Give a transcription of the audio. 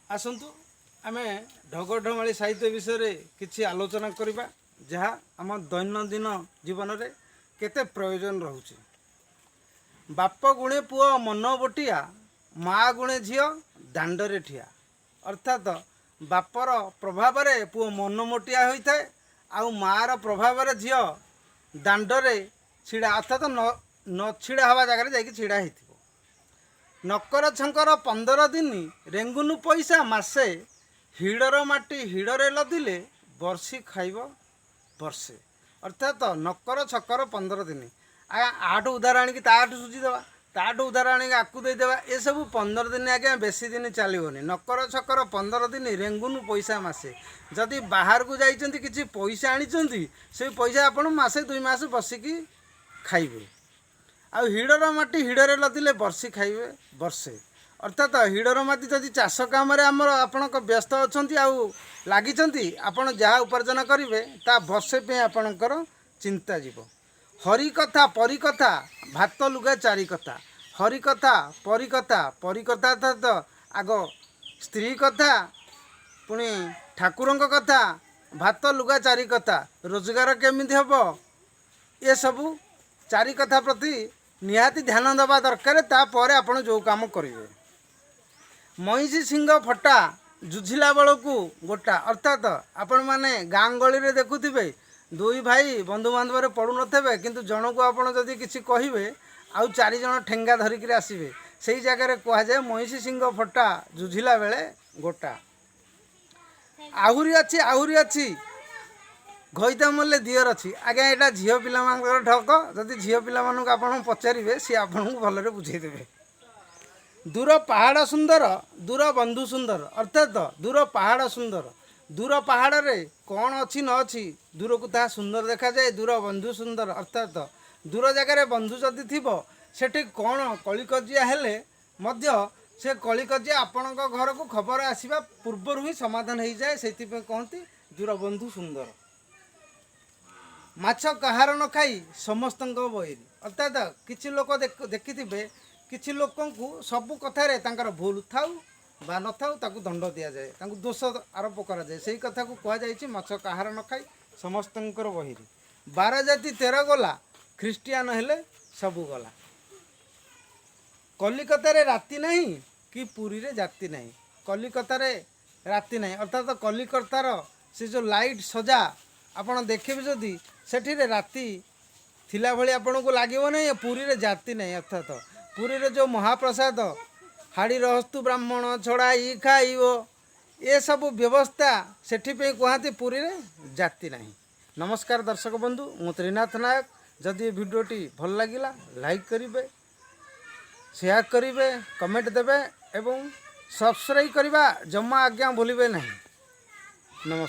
ଆସନ୍ତୁ, ଆମେ ଢଗଢ଼ମାଳି ସାହିତ୍ୟ ବିଷୟରେ କିଛି ଆଲୋଚନା କରିବା, ଯାହା ଆମ ଦୈନନ୍ଦିନ ଜୀବନରେ କେତେ ପ୍ରୟୋଜନ ରହୁଛି। ବାପ ଗୁଣେ ପୁଅ ମନ ବୋଟିଆ, ମା ଗୁଣେ ଝିଅ ଦାଣ୍ଡରେ ଠିଆ। ଅର୍ଥାତ ବାପର ପ୍ରଭାବରେ ପୁଅ ମନମୋଟିଆ ହୋଇଥାଏ ଆଉ ମାଆର ପ୍ରଭାବରେ ଝିଅ ଦାଣ୍ଡରେ ଛିଡ଼ା, ଅର୍ଥାତ ନ ଛିଡ଼ା ହେବା ଜାଗାରେ ଯାଇକି ଛିଡ଼ା ହେଇଥିବ। ନକର ଛଙ୍କର 15 ଦିନ, ରେଙ୍ଗୁନ ପଇସା ମାସେ, ହିଡ଼ର ମାଟି ହିଡ଼ରେ ଲଦିଲେ ବର୍ଷି ଖାଇବ ବର୍ଷେ। ଅର୍ଥାତ ନକର ଛକର 15 ଦିନ। ଆଜ୍ଞା, ୟାଠୁ ଉଧାର ଆଣିକି ତାଠୁ ସୁଝିଦେବା, ତାଠୁ ଉଧାର ଆଣିକି ଆକୁ ଦେଇଦେବା, ଏସବୁ 15 ଦିନ ଆଜ୍ଞା, ବେଶୀ ଦିନ ଚାଲିବନି। ନକର ଛକର 15 ଦିନ, ରେଙ୍ଗୁନ ପଇସା ମାସେ। ଯଦି ବାହାରକୁ ଯାଇଛନ୍ତି, କିଛି ପଇସା ଆଣିଛନ୍ତି, ସେଇ ପଇସା ଆପଣ ମାସେ 2 ମାସ ବସିକି ଖାଇବେ। ଆଉ ହିଡ଼ର ମାଟି ହିଡ଼ରେ ଲଦିଲେ ବର୍ଷି ଖାଇବେ ବର୍ଷେ। ଅର୍ଥାତ ହିଡ଼ର ମାଟି ଯଦି ଚାଷ କାମରେ ଆମର ଆପଣଙ୍କ ବ୍ୟସ୍ତ ଅଛନ୍ତି ଆଉ ଲାଗିଛନ୍ତି, ଆପଣ ଯାହା ଉପାର୍ଜନ କରିବେ ତା ବର୍ଷେ ପାଇଁ ଆପଣଙ୍କର ଚିନ୍ତା ଯିବ। ହରି କଥା ପରି କଥା, ଭାତ ଲୁଗା ଚାରି କଥା। ହରି କଥା ପରି କଥା, ପରି କଥା ଅର୍ଥାତ ଆଗ ସ୍ତ୍ରୀ କଥା, ପୁଣି ଠାକୁରଙ୍କ କଥା, ଭାତ ଲୁଗା ଚାରି କଥା, ରୋଜଗାର କେମିତି ହେବ, ଏସବୁ ଚାରି କଥା ପ୍ରତି ନିହାତି ଧ୍ୟାନ ଦେବା ଦରକାର। ତାପରେ ଆପଣ ଯେଉଁ କାମ କରିବେ। ମଇଁଷି ଶିଙ୍ଗ ଫଟା, ଜୁଝିଲା ବେଳକୁ ଗୋଟା। ଅର୍ଥାତ ଆପଣମାନେ ଗାଁ ଗହଳିରେ ଦେଖୁଥିବେ, ଦୁଇ ଭାଇ ବନ୍ଧୁବାନ୍ଧବରେ ପଡ଼ୁନଥିବେ, କିନ୍ତୁ ଜଣକୁ ଆପଣ ଯଦି କିଛି କହିବେ, ଆଉ ଚାରିଜଣ ଠେଙ୍ଗା ଧରିକିରି ଆସିବେ। ସେଇ ଜାଗାରେ କୁହାଯାଏ, ମଇଁଷି ଶିଙ୍ଗ ଫଟା, ଜୁଝିଲା ବେଳେ ଗୋଟା। ଆହୁରି ଅଛି, ଆହୁରି ଅଛି। ଘଇତା ମଲେ ଦିଅର ଅଛି। ଆଜ୍ଞା, ଏଇଟା ଝିଅ ପିଲାମାନଙ୍କର ଢଗ। ଯଦି ଝିଅ ପିଲାମାନଙ୍କୁ ଆପଣ ପଚାରିବେ, ସିଏ ଆପଣଙ୍କୁ ଭଲରେ ବୁଝେଇଦେବେ। ଦୂର ପାହାଡ଼ ସୁନ୍ଦର, ଦୂର ବନ୍ଧୁ ସୁନ୍ଦର। ଅର୍ଥାତ ଦୂର ପାହାଡ଼ ସୁନ୍ଦର। ଦୂର ପାହାଡ଼ରେ କ'ଣ ଅଛି ନ ଅଛି, ଦୂରକୁ ତାହା ସୁନ୍ଦର ଦେଖାଯାଏ। ଦୂର ବନ୍ଧୁ ସୁନ୍ଦର, ଅର୍ଥାତ ଦୂର ଜାଗାରେ ବନ୍ଧୁ ଯଦି ଥିବ, ସେଠି କ'ଣ କଳିକଜିଆ ହେଲେ ମଧ୍ୟ ସେ କଳିକଜିଆ ଆପଣଙ୍କ ଘରକୁ ଖବର ଆସିବା ପୂର୍ବରୁ ହିଁ ସମାଧାନ ହେଇଯାଏ। ସେଇଥିପାଇଁ କହନ୍ତି ଦୂର ବନ୍ଧୁ ସୁନ୍ଦର। ମାଛ କାହାର ନ ଖାଇ ସମସ୍ତଙ୍କ ବଇରି। ଅର୍ଥାତ କିଛି ଲୋକ ଦେଖିଥିବେ, କିଛି ଲୋକଙ୍କୁ ସବୁ କଥାରେ ତାଙ୍କର ଭୁଲ ଥାଉ ବା ନଥାଉ, ତାକୁ ଦଣ୍ଡ ଦିଆଯାଏ, ତାଙ୍କୁ ଦୋଷ ଆରୋପ କରାଯାଏ। ସେଇ କଥାକୁ କୁହାଯାଇଛି, ମାଛ କାହାର ନ ଖାଇ ସମସ୍ତଙ୍କର ବଇରି। ବାର ଜାତି ତେର ଗଲା, ଖ୍ରୀଷ୍ଟିଆନ ହେଲେ ସବୁ ଗଲା। କଲିକତାରେ ରାତି ନାହିଁ କି ପୁରୀରେ ଜାତି ନାହିଁ। କଲିକତାରେ ରାତି ନାହିଁ, ଅର୍ଥାତ କଲିକତାର ସେ ଯେଉଁ ଲାଇଟ୍ ସଜା ଆପଣ ଦେଖିବେ ଯଦି, ସେଠିରେ ରାତି ଥିଲା ଭଳି ଆପଣଙ୍କୁ ଲାଗିବ ନାହିଁ। ପୁରୀରେ ଜାତି ନାହିଁ, ଅର୍ଥାତ ପୁରୀରେ ଯେଉଁ ମହାପ୍ରସାଦ, ହାଡ଼ି ରହସ୍ତୁ ବ୍ରାହ୍ମଣ ଛଡ଼ାଇ ଖାଇବ, ଏସବୁ ବ୍ୟବସ୍ଥା ସେଥିପାଇଁ କୁହନ୍ତି ପୁରୀରେ ଜାତି ନାହିଁ। ନମସ୍କାର ଦର୍ଶକ ବନ୍ଧୁ, ମୁଁ ତ୍ରିନାଥ ନାୟକ। ଯଦି ଏ ଭିଡ଼ିଓଟି ଭଲ ଲାଗିଲା, ଲାଇକ୍ କରିବେ, ସେୟାର କରିବେ, କମେଣ୍ଟ ଦେବେ ଏବଂ ସବସ୍କ୍ରାଇବ୍ କରିବା ଜମା ଆଜ୍ଞା ଭୁଲିବେ ନାହିଁ। ନମସ୍କାର।